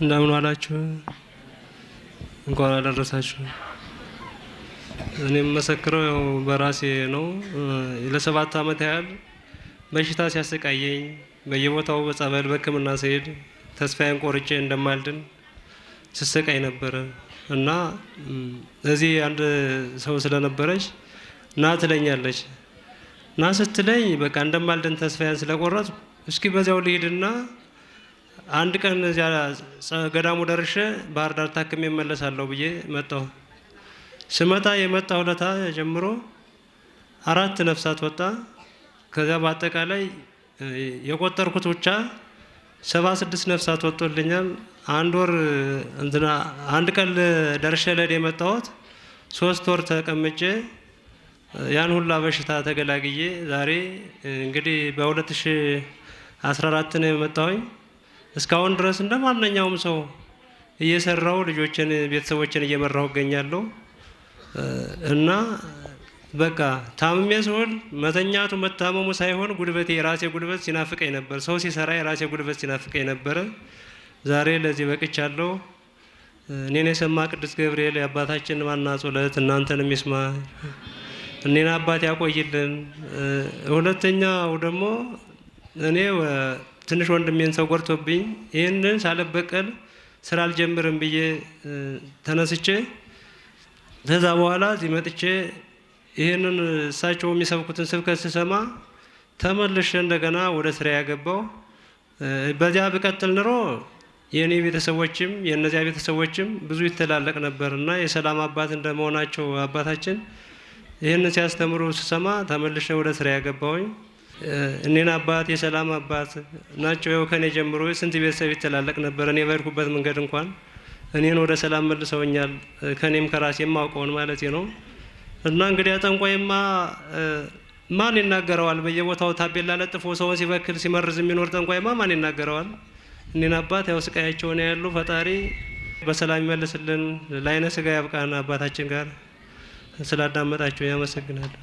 እንደምን ዋላችሁ? እንኳን አደረሳችሁ። እኔ የምመሰክረው ያው በራሴ ነው። ለ7 ዓመት ያህል በሽታ ሲያሰቃየኝ በየቦታው በጸበል በሕክምና ስሄድ ተስፋዬን ቆርጬ እንደማልድን ስሰቃይ ነበረ እና እዚህ አንድ ሰው ስለነበረች ና ትለኛለች። ና ስትለኝ በቃ እንደማልድን ተስፋዬን ስለቆረጥኩ እስኪ በዚያው ልሂድና አንድ ቀን እዚያ ገዳሙ ደርሼ ባህር ዳር ታክሜ እመለሳለሁ ብዬ መጣሁ። ስመጣ የመጣሁ ለታ ጀምሮ አራት ነፍሳት ወጣ። ከዚያ በአጠቃላይ የቆጠርኩት ብቻ 76 ነፍሳት ወጥቶልኛል። አንድ ወር እንትና አንድ ቀን ደርሼ ልሄድ የመጣሁት 3 ወር ተቀምጬ ያን ሁላ በሽታ ተገላግዬ ዛሬ እንግዲህ በ2014 ነው የመጣሁኝ። እስካሁን ድረስ እንደ ማንኛውም ሰው እየሰራው ልጆችን ቤተሰቦችን እየመራሁ እገኛለሁ። እና በቃ ታምሜ ስውል መተኛቱ መታመሙ ሳይሆን ጉልበቴ የራሴ ጉልበት ሲናፍቀኝ ነበር። ሰው ሲሰራ የራሴ ጉልበት ሲናፍቀኝ ነበረ። ዛሬ ለዚህ በቅቻለሁ። እኔን የሰማ ቅዱስ ገብርኤል የአባታችን ማና ጸሎት እናንተንም ይስማ፣ እኔን አባት ያቆይልን። ሁለተኛው ደግሞ እኔ ትንሽ ወንድሜን ሰው ጎድቶብኝ ይህንን ሳልበቀል ስራ አልጀምርም ብዬ ተነስቼ ከዛ በኋላ እዚህ መጥቼ ይህንን እሳቸው የሚሰብኩትን ስብከት ስሰማ ተመልሼ እንደገና ወደ ስራ ያገባው። በዚያ ብቀጥል ኑሮ የእኔ ቤተሰቦችም የእነዚያ ቤተሰቦችም ብዙ ይተላለቅ ነበር እና የሰላም አባት እንደመሆናቸው አባታችን ይህንን ሲያስተምሩ ስሰማ ተመልሼ ወደ ስራ ያገባውኝ። እኔን አባት የሰላም አባት ናቸው። ያው ከኔ ጀምሮ ስንት ቤተሰብ ይተላለቅ ነበር። እኔ በሄድኩበት መንገድ እንኳን እኔን ወደ ሰላም መልሰውኛል። ከኔም ከራሴ የማውቀውን ማለት ነው። እና እንግዲህ ጠንቋይማ ማን ይናገረዋል? በየቦታው ታቤላ ለጥፎ ሰውን ሲበክል ሲመርዝ የሚኖር ጠንቋይማ ማን ይናገረዋል? እኔን አባት ያው ስቃያቸው ነው ያሉ። ፈጣሪ በሰላም ይመልስልን፣ ለዓይነ ስጋ ያብቃን። አባታችን ጋር ስላዳመጣችሁ ያመሰግናለሁ።